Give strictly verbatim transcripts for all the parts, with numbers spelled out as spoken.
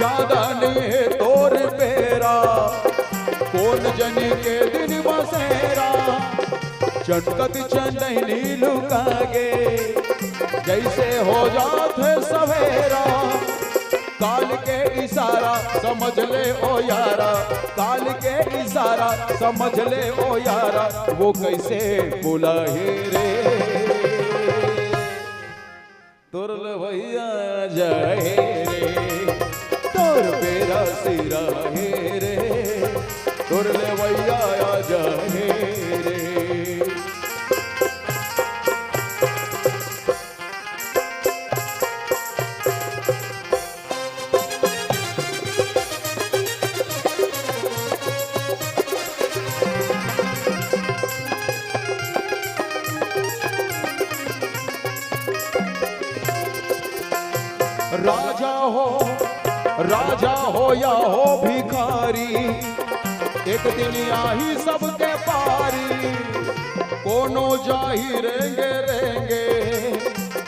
जादा नइ हे तोर बेरा, कोन जनी के दिन बसेरा, चटकत चंदैनी लुका गे, जइसे हो जात हे सवेरा। काल के इशारा समझ ले ओ यारा, काल के इशारा समझ ले ओ यारा, वो कइसे बुलाही रे। तोर लवैया जाहे रे, तोर बेरा सिराहे रे, तोर लवैया जाहे रे। राजा हो, राजा हो या हो भिखारी, एक दिन आही सबके पारी। कोनो जाही रेंगे रेंगे,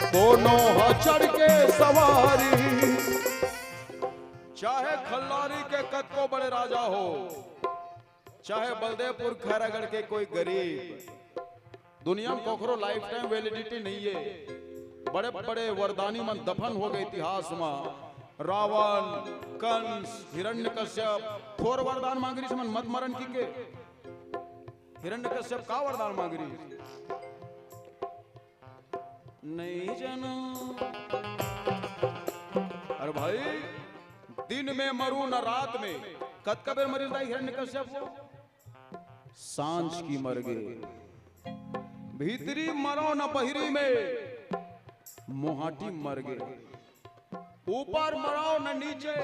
कोनो ह चढ़ के सवारी। चाहे खल्लारी के कतको बड़े राजा हो, चाहे बलदेवपुर खैरागढ़ के कोई गरीब, दुनिया म कखरो लाइफ टाइम वैलिडिटी नइ हे। बड़े बड़े वरदानी मन दफन हो गे इतिहास म। रावण, कंस, हिरण्यकश्यप, थोर वरदान मांग रिहिस मन मत मरन कहिके। हिरण्यकश्यप का वरदान मांग रिहिस? नइ जानो। अरे भाई, दिन में मरू न रात में। कतका बेर मरिस दाई हिरण्यकश्यप वो? सांझ की मर गे। भीतरी मरो न बहिरी में, मोहाटी मर गे। ऊपर मरो न नीचे,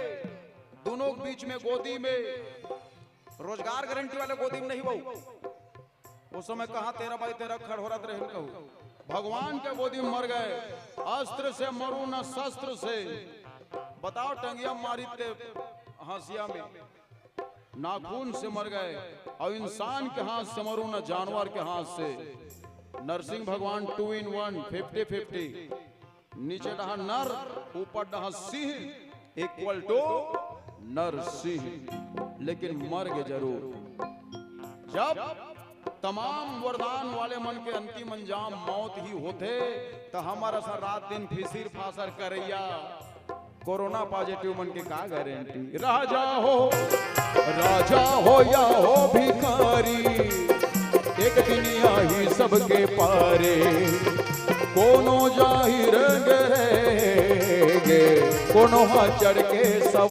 दोनों के बीच में गोदी में। रोजगार गारंटी वाले गोदी में नहीं बहू। ओ समय कहाँ तेरह बाई तेरह खड़होरत रहेन कहू। भगवान के गोदी में मर गे। अस्त्र से मरू न शस्त्र से। बताओ टंगिया मारी ते हंसिया में। नाखून से मर गे अउ इंसान के हाथ से मरू न जानवर के हाथ से। नरसिंह भगवान two in one, fifty fifty। नीचे डहा नर, ऊपर डहा सिंह, equal to नरसिंह, लेकिन मर गे जरूर। जब तमाम वरदान वाले मन के अंतिम अंजाम मौत ही होथे, त हमर असन रात दिन फिसिर फासर करइया कोरोना पॉजिटिव मन के का गारंटी? राजा हो, राजा हो या हो भिखारी, एक दिन आही सबके पारे। कोनो जाही रेंगे रेंगे, कोनो ह चढ़ के सवारी।